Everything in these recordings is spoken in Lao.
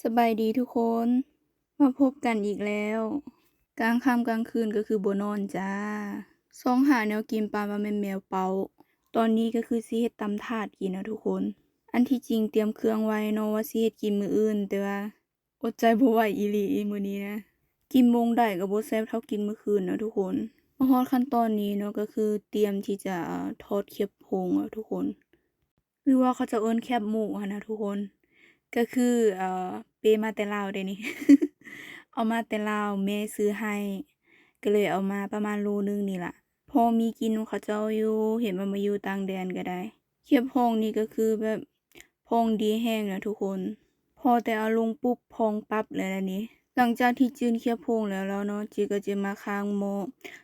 ສະບາຍດີທຸກຄົນ ມາພົບກັນອີກແລ້ວ ກາງຄ່ຳກາງຄືນກໍຄືບໍ່ນອນຈ້າ ຊອກຫາແນວກິນປານວ່າແມ່ນແມວເປົ້າ. ຕອນນີ້ກໍຄືຊິເຮັດຕຳຖາດກິນເນາະທຸກຄົນ. ອັນທີ່ຈິງຕຽມເຄື່ອງໄວ້ເນາະວ່າຊິເຮັດກິນມື້ອື່ນ ແຕ່ວ່າອົດໃຈບໍ່ໄຫວອີ່ຫຼີມື້ນີ້ນະ. ກິນໂມງໃດກໍບໍ່ແຊບເທົ່າກິນມື້ຄືນເນາະທຸກຄົນ. ມາຮອດຂັ້ນຕອນນີ້ເນາະ ກໍຄືຕຽມທີ່ຈະ ເອີ ທອດຄຽບໂພງເນາະທຸກຄົນ. ຫຼືວ່າເຂົາເຈົ້າເອີ້ນແຄບໝູຫັ້ນນະທຸກຄົນ ກໍຄື ເອີ ເປມາແຕ່ລາວເດ້ນີ້ ເອົາມາແຕ່ລາວ ແມ່ຊື້ໃຫ້ ກໍເລີຍເອົາມາປະມານໂລໜຶ່ງນີ້ລະ. ພໍມີກິນນຳເຂົາເຈົ້າຢູ່ ເຫັນວ່າມາຢູ່ຕ່າງແດນກໍໄດ້. ຄຽບພອງນີ້ກໍຄືແບບພອງດີແຮງນະທຸກຄົນ ພໍແຕ່ເອົາລົງປຸບ ພອງປັບເລີຍລະນີ້. ຫຼັງຈາກທີ່ຈືນຄຽບໂພງແລ້ວແລ້ວເນາະ ຈີກໍຈະມາຄ້າງໝໍ້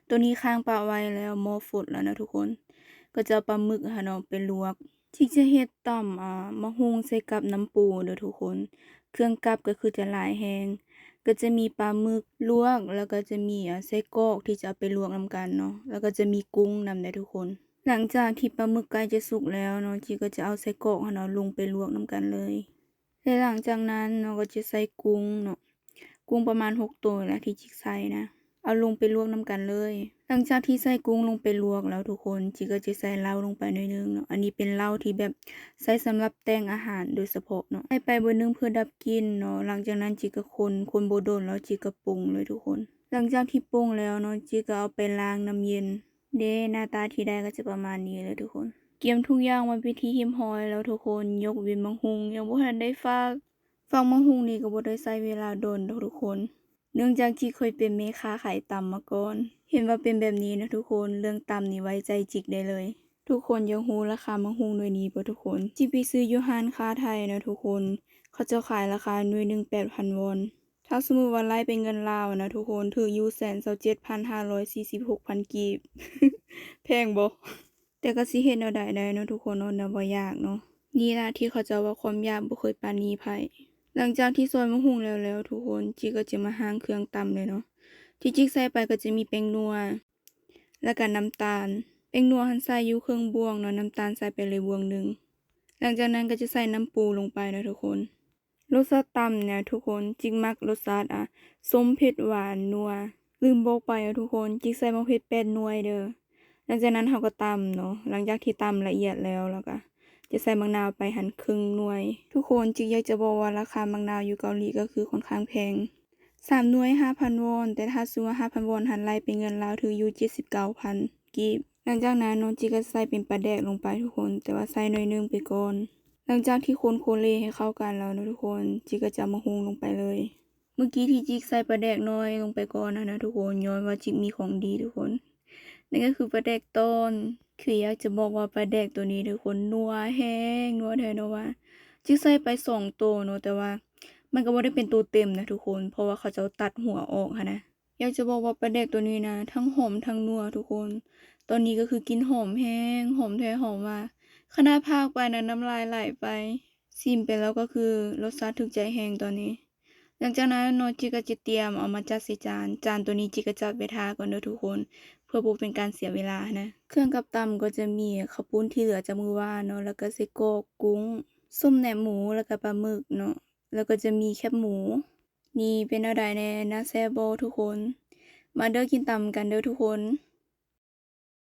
ໂຕນີ້ຄ້າງປະໄວ້ແລ້ວ ໝໍ້ຟົດແລ້ວນະທຸກຄົນ. ກໍຈະເອົາປາໝຶກຫັ້ນເນາະໄປລວກ ຈີຈະເຮັດຕຳ ອາ ໝາກຫຸ່ງໃສ່ກັບນ້ຳປູເດີທຸກຄົນ. ເຄື່ອງກັບກໍຄືຈະຫຼາຍແຮງ ກໍຈະມີປາໝຶກລວກ ແລ້ວກໍຈະມີ ອາ ໄສ້ກອກທີ່ຈະເອົາໄປລວກນຳກັນເນາະ ແລ້ວກໍຈະມີກຸ້ງນຳເດີທຸກຄົນ. ຫຼັງຈາກທີ່ປາໝຶກໃກ້ຈະສຸກແລ້ວເນາະ ຈີກໍຈະເອົາໄສ້ກອກຫັ້ນເນາະລົງໄປລວກນຳກັນເລີຍ. ແລະ ຫຼັງຈາກນັ້ນເນາະ ກໍຈະໃສ່ກຸ້ງເນາະ ກຸ້ງປະມານຫົກໂຕແຫຼະທີ່ຈິກໃສ່ນະ ເອົາລົງໄປລວກນຳກັນເລີຍ. ຫຼັງຈາກທີ່ໃສ່ກຸ້ງລົງໄປລວກແລ້ວທຸກຄົນ ຈິກກໍຈະໃສ່ເຫຼົ້າລົງໄປໜ້ອຍໜຶ່ງເນາະ. ອັນນີ້ເປັນເຫຼົ້າທີ່ແບບໃຊ້ສຳລັບແຕ່ງອາຫານໂດຍສະເພາະເນາະ ໃສ່ໄປເບີດໜຶ່ງເພື່ອດັບກິ່ນເນາະ. ຫຼັງຈາກນັ້ນຈິກກໍຄົນ ຄົນບໍ່ດົນແລ້ວຈິກກໍປຸງເລີຍທຸກຄົນ. ຫຼັງຈາກທີ່ປຸງແລ້ວເນາະ ຈິກກໍເອົາໄປລ້າງນ້ຳເຢັນ. ເດ້ ໜ້າຕາທີ່ໄດ້ກໍຈະປະມານນີ້ເລີຍທຸກຄົນ. ກຽມທຸກຢ່າງໄວ້ເປັນທີ່ຮຽບຮ້ອຍແລ້ວທຸກຄົນ ຍົກເວັ້ນໝາກຫຸ່ງ ຍັງບໍ່ທັນໄດ້ຝາກ. ຝາກໝາກຫຸ່ງນີ້ກໍບໍ່ໄດ້ໃຊ້ເວລາດົນດອກທຸກຄົນ ເນື່ອງຈາກຈີເຄີຍເປັນແມ່ຄ້າຂາຍຕຳມາກ່ອນ. ເຫັນວ່າເປັນແບບນີ້ນະທຸກຄົນ ເລື່ອງຕຳນີ້ໄວ້ໃຈຈິກໄດ້ເລີຍ. ທຸກຄົນຢາກຮູ້ລາຄາໝາກຫຸ່ງໜ່ວຍນີ້ບໍ່ທຸກຄົນ? ຈີໄປຊື້ຢູ່ຮ້ານຄ້າໄທນະທຸກຄົນ ເຂົາເຈົ້າຂາຍລາຄາໜ່ວຍໜຶ່ງແປດພັນວອນ. ຖ້າສົມມຸດວ່າໄລ່ເປັນເງິນລາວນະທຸກຄົນ ຖືກຢູ່ແສນຊາວເຈັດພັນຫ້າຮ້ອຍສີ່ສິບຫົກພັນກີບ. ແພງບໍ່? ແຕ່ກໍຊິເຮັດແນວໃດໄດ້ເນາະທຸກຄົນເນາະ ແນວບໍ່ຢາກເນາະ. ນີ້ລະທີ່ເຂົາເຈົ້າວ່າຄວາມຢາກບໍ່ເຄີຍປານີໃຜ. ຫຼັງຈາກທີ່ຊອຍໝາກຫຸ່ງແລ້ວແລ້ວທຸກຄົນ ຈີກໍຈະມາຫ້າງເຄື່ອງຕຳເລີຍເນາະ. ທີ່ຈີໃສ່ໄປກໍຈະມີແປ້ງນົວ ແລ້ວກໍນ້ຳຕານ. ແປ້ງນົວຫັ້ນໃສ່ຢູ່ເຄິ່ງບ່ວງເນາະ ນ້ຳຕານໃສ່ໄປເລີຍບ່ວງໜຶ່ງ. ຫຼັງຈາກນັ້ນກໍຈະໃສ່ນ້ຳປູລົງໄປເນາະທຸກຄົນ. ລົດຊາດຕຳນະທຸກຄົນ ຈິກມັກລົດຊາດ ອາ ສົ້ມ ເຜັດ ຫວານ ນົວ. ລືມບອກໄປເນາະທຸກຄົນ ຈິກໃສ່ໝາກເຜັດແປດໜ່ວຍເດີ. ຫຼັງຈາກນັ້ນເຮົາກໍຕຳເນາະ. ຫຼັງຈາກທີ່ຕຳລະອຽດແລ້ວ ແລ້ວກໍຈະໃສ່ໝາກນາວໄປຫັ້ນເຄິ່ງໜ່ວຍ. ທຸກຄົນ ຈິກຢາກຈະບອກວ່າລາຄາໝາກນາວຢູ່ເກົາຫຼີກໍຄືຂ້ອນຂ້າງແພງ ສາມໜ່ວຍຫ້າພັນວອນ ແຕ່ຖ້າສົມມຸດວ່າຫ້າພັນວອນຫັ້ນ ໄລ່ເປັນເງິນລາວຖືກຢູ່ເຈັດສິບເກົ້າພັນກີບ. ຫຼັງຈາກນັ້ນເນາະ ຈີກໍໃສ່ເປັນປາແດກລົງໄປທຸກຄົນ ແຕ່ວ່າໃສ່ໜ້ອຍໜຶ່ງໄປກ່ອນ. ຫຼັງຈາກທີ່ຄົນໂຄເລໃຫ້ເຂົ້າກັນແລ້ວເນາະທຸກຄົນ ຈີກໍຈະເອົາໝາກຫຸ່ງລົງໄປເລີຍ. ເມື່ອກີ້ທີ່ຈິກໃສ່ປາແດກນ້ອຍລົງໄປກ່ອນຫັ້ນນະທຸກຄົນ ຍ້ອນວ່າຈິກມີຂອງດີທຸກຄົນ ນັ້ນກໍຄືປາແດກຕ້ອນ. ຄືຢາກຈະບອກວ່າປາແດກໂຕນີ້ທຸກຄົນ ນົວແຮງ ນົວແທ້ເນາະວ່າ. ຈິກໃສ່ໄປສອງໂຕເນາະ ແຕ່ວ່າມັນກໍບໍ່ໄດ້ເປັນໂຕເຕັມນະທຸກຄົນ ເພາະວ່າເຂົາເຈົ້າຕັດຫົວອອກຫັ້ນນະ. ຢາກຈະບອກວ່າປາແດກໂຕນີ້ນະ ທັງຫອມທັງນົວທຸກຄົນ. ຕອນນີ້ກໍຄືກິ່ນຫອມແຮງ ຫອມແທ້ຫອມວ່າ ຂະໜາດພາກໄປນະ ນ້ຳລາຍໄຫຼໄປ. ຊີມໄປແລ້ວກໍຄືລົດຊາດຖືກໃຈແຮງຕອນນີ້. ຫຼັງຈາກນັ້ນເນາະ ຈີກໍຈະຕຽມເອົາມາຈັດໃສ່ຈານ. ຈານໂຕນີ້ຈີກໍຈັດໄວ້ຖ້າກ່ອນເດີທຸກຄົນ ເພື່ອບໍ່ເປັນການເສຍເວລານະ. ເຄື່ອງກັບຕຳກໍຈະມີເຂົ້າປຸ້ນທີ່ເຫຼືອຈາກມື້ວານເນາະ ແລ້ວກໍໄສ້ກອກ ກຸ້ງ ສົ້ມແໜບໝູ ແລ້ວກໍປາໝຶກເນາະ ແລ້ວກໍຈະມີແຄບໝູ. ນີ້ເປັນແນວໃດແດ່ ໜ້າແຊບບໍ່ທຸກຄົນ? ມາເດີ ກິນຕຳກັນເດີທຸກຄົນ.